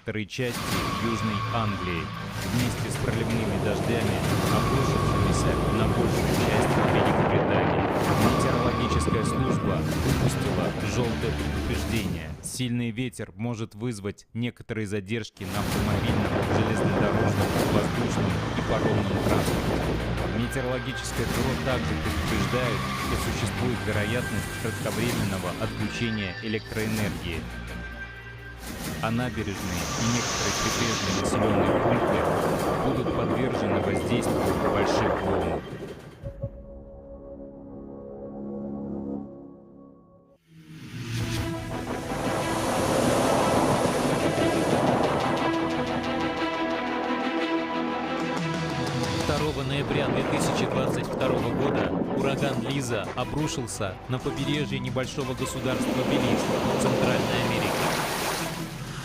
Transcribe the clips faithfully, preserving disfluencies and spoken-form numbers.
некоторой части Южной Англии. Вместе с проливными дождями, обрушившимися на большую часть Великобритании, метеорологическая служба выпустила жёлтое предупреждение. Сильный ветер может вызвать некоторые задержки на автомобильном, железнодорожном, воздушном и паромном транспорте. Метеорологическое бюро также предупреждает, что существует вероятность кратковременного отключения электроэнергии. А набережные и некоторые прибрежные населённые пункты будут подвержены воздействию больших волн. Второго ноября две тысячи двадцать второго года ураган Лиза обрушился на побережье небольшого государства Белиз в Центральной Америке.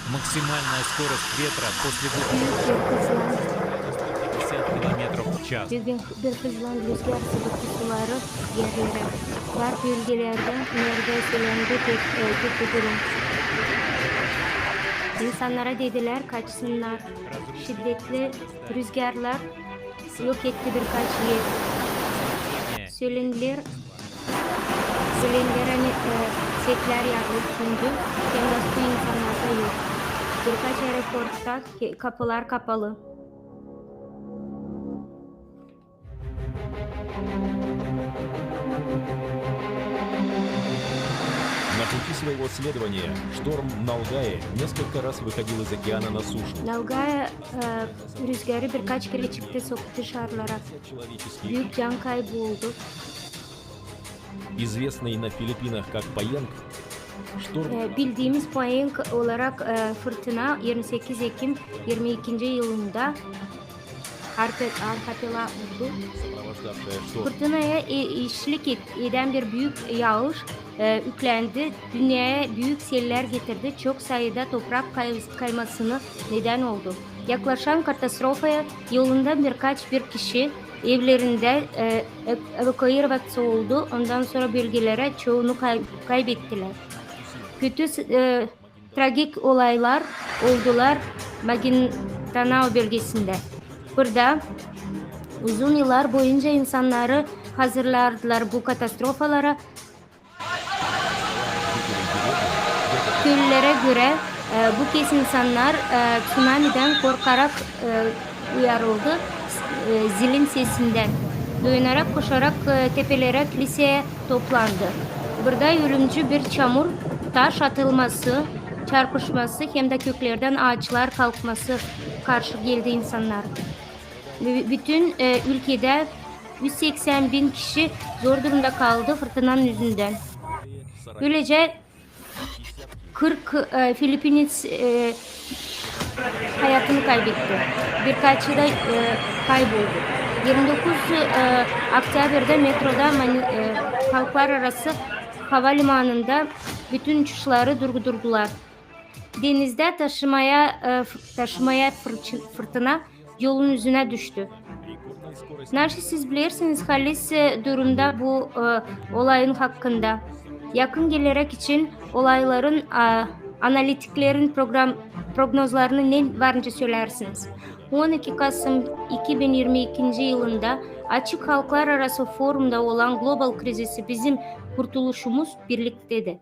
Максимальная скорость ветра после бура сто пятьдесят километров в час. Bugün bir hızlan rüzgar sıbıttı suları yerlerä. Var bölgelerdä, neredä sölendi pek, e, kötü durum. İnsannara dedilär, kaçsınnar. Şiddetli rüzgarlar yok etti birkaç er. Sölenilär, sölenilär, ani, e, setlär yarıldı, çünkü hem dä su insannarda yok. Birkaç aeroportta ke-, kapılar kapalı. На пути своего следования шторм Налгая несколько раз выходил из океана на сушу. Nalgaya, e, rüzgarı birkaç kerä çıktı so-, dışarılara. Büük can kaybı oldu. Известный на Филиппинах как Паенг, шторм E, bildiimiz Paeng olarak, e, fırtına irmi sekiz ekim irmi ikinci yılında arpe-, arhipelagda oldu. Сопровождавшая шторм. Fırtınaya, e, eşlik et-, edän bir büük yaaş, e, üklendi, dünneyä büük sellär getirdi, çok sayıda toprak kay-, kaymasını neden oldu. Yaklaşan katastrofaya yolunda birkaç bir kişi evlerindä, e, ev-, evakuirovat oldu, ondan sora bölgelerä çounu kay-, kaybettilär. Kötü s-, e, tragik olaylar oldular Magindanao bölgesindä. Burada uzun yıllar boyunca insannarı hazırlardılar bu katastrofalara. Köylülerä görä, e, bu kez insannar, e, tsunamidän korkarak, e, uyarıldı, e, zilin sesindän. Doyunarak, koşarak, e, tepelerä, kliseyä toplandı. Burada ölümcül bir çamur, taş atılması, çarpışması hem dä köklerdän aaçlar kalkması karşı geldi insannar. Bü-, bütün, e, ülkedä üz seksän bin kişi zor durumda kaldı fırtınanın üzündän. Bölecä kırk, e, filipinez, e, hayatını kaybetti. Birkaçı da, e, kayboldu. Yirmi dokuz, e, oktyabrda metroda Mani-, e, halklararası havalimanında bütün uçuşları durdurdular. Denizdä taşımaya, e, f-, taşımaya fırçı-, fırtına yolun üzünä düştü. Naşı siz bilersiniz halis, e, durumda bu, e, olayın hakkında? Yakın geleräk için olayların, a, analitiklerin program-, prognozlarını ne var nicä söleyärsiniz? On iki kasım iki bin irmi ikinci yılında açık halklararası forumda olan global krizisi bizim kurtuluşumuz birliktä dedi.